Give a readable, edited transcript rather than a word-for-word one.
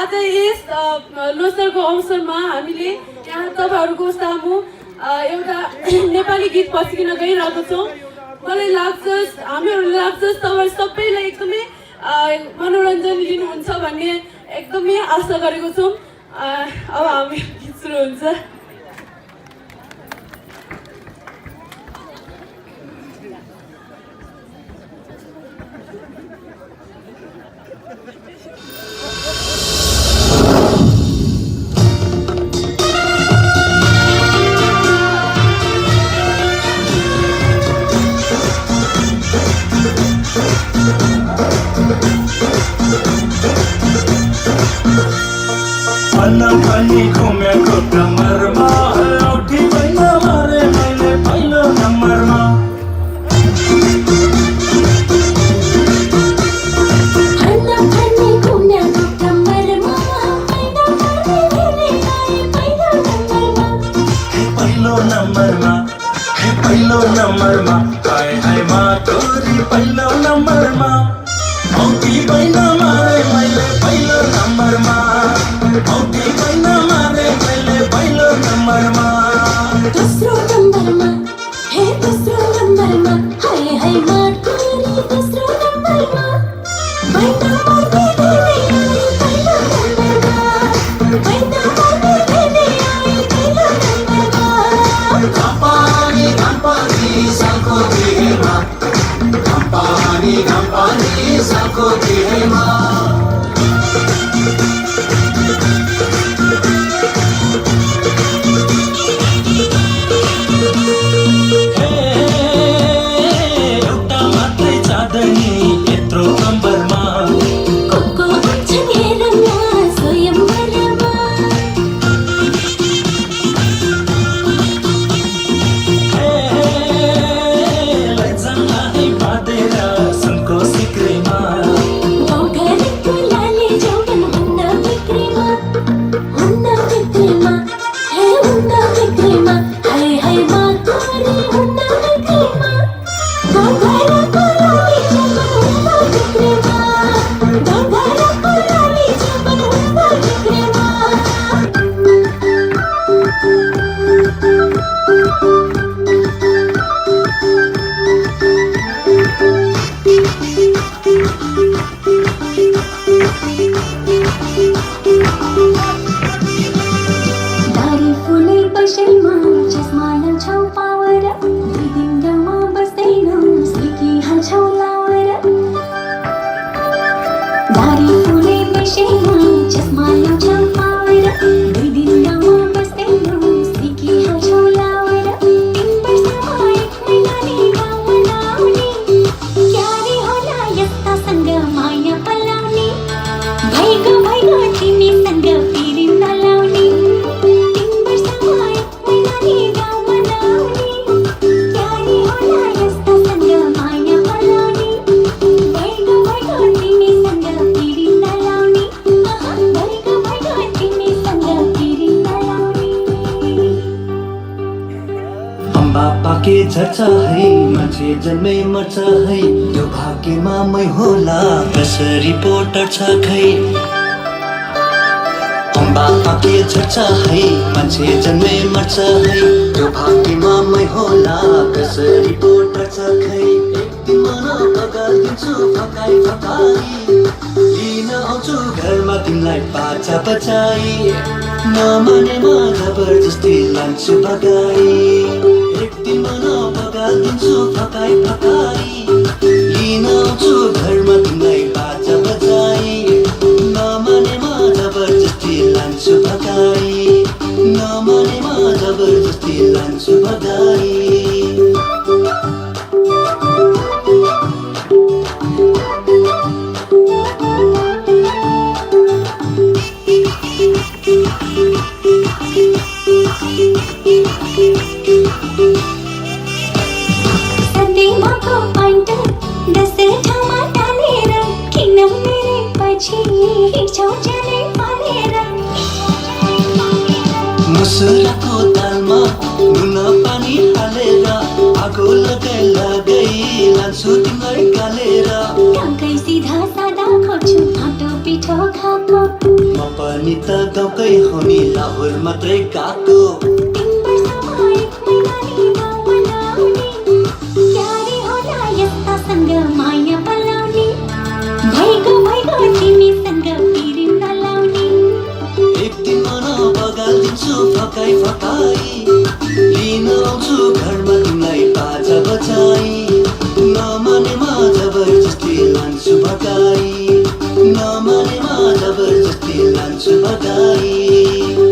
आज यस लोसारको अवसरमा हामीले यहाँ तपाईँहरूको सामु एउटा नेपाली गीत पस्किन गइरहेको छौँ। मलाई लाग्छ हामीहरूलाई लाग्छ तपाईँ सबैलाई एकदमै मनोरञ्जन लिनुहुन्छ भन्ने एकदमै आशा गरेको छौँ। अब हामी गीत सुरु हुन्छ। पनि घुमेको कमरमा औठी भइन मारे मैले पहिलो नम्बरमा पहिलो नम्बरमा हाय हाय मा तोरी पहिलो नम्बरमा औठी भइन मारे मैले पहिलो नम्बरमा औठी भइन मारे मैले पहिलो नम्बरमा दोस्रो नम्बरमा हे दोस्रो नम्बरमा हाय हाय मा तोरी दोस्रो नम्बरमा भइन मार्दै दिने आई पहिलो नम्बरमा भइन मार्दै दिने आई पहिलो नम्बरमा घामपानी सालको बिहेमा घामपानी सालको बिहेमा एउटा मात्रै चाँदनी यत्रो नम्बरमा कोको अन्छन् हेरमा स्वयंवरमा लैजालाई बाँधेर सुनको सिक्रीमा गाउँघरको लाले जौवन हुन्न बिक्रीमा हे हुन्न बिक्रीमा हाय हाय मा तोरी हुन्न बिक्रीमा गाउँघरको लाले जौवन हुन्न बिक्रीमा गाउँघरको लाले जौवन हुन्न बिक्रीमा दारी फुलै बसैमा चस्मा लाउँछौ पावर दुई दिन गाउँमा बस्दैनौ सिकिहाल्छौ लावर दारी फुलै बसैमा चस्मा लाउँछौ पावर दुई दिन गाउँमा बस्दैनौ सिकिहाल्छौ लावर 3 वर्षमा 1 महिनाले गाउँमा नआउने क्यारे होला यस्तासँग माया पलाउने भइगयो तिमीसँग फेरि नलाउने 3 वर्षमा 1 महिनाले गाउँमा नआउने क्यारे होला यस्तासँग माया पलाउने भइगयो तिमीसँग फेरि नलाउने भइगयो तिमीसँग फेरि नलाउने अम्बा पाके झर्छ है मान्छे जन्मै मर्छ है त्यो भाग्यमा मै होला कसरी पो टर्छ खै अम्बा पाके झर्छ है मान्छे जन्मै मर्छ है त्यो भाग्यमा मै होला कसरी पो टर्छ खै एक दिन मन पगाल्दिन्छु फकाइ लिन आउँछु घरमा तिमीलाई बाचा बचाई नमानेमा जबरजस्ती लान्छु भगाई एक दिन मन पगाल्दिन्छु फकाइ लिन आउँछु घरमा तिमीलाई बाजा बजाई नमानेमा जबरजस्ती लान्छु भगाई नमानेमा जबरजस्ती लान्छु भगाई सधैँको पाइन्ट 10 ठाउँमा टालेर किन मेरै पछि हिँड्छौ जाने पालेर मुसुराको दालमा नुन पानी हालेर आगो लगाइ लान्छु तिमीलाई गालेर टङ्कै सिधा सादा खोज्छु फाटो पिठो खाएको म पनि त गाउँकै हो नि लाहुर मात्रै गएको 3 वर्षमा 1 महिनाले गाउँ बनाउने क्यारे होला यस्तासँग माया पलाउने भइगयो तिमीसँग पिरिम नलाउने एक दिन मन बगालिदिन्छु फकाई फकाई लिन आउँछु घरमा तिमीलाई बाजा बजाई नमानेमा जबरजस्ती लान्छु भगाई नमानेमा जबरजस्ती लान्छु भगाई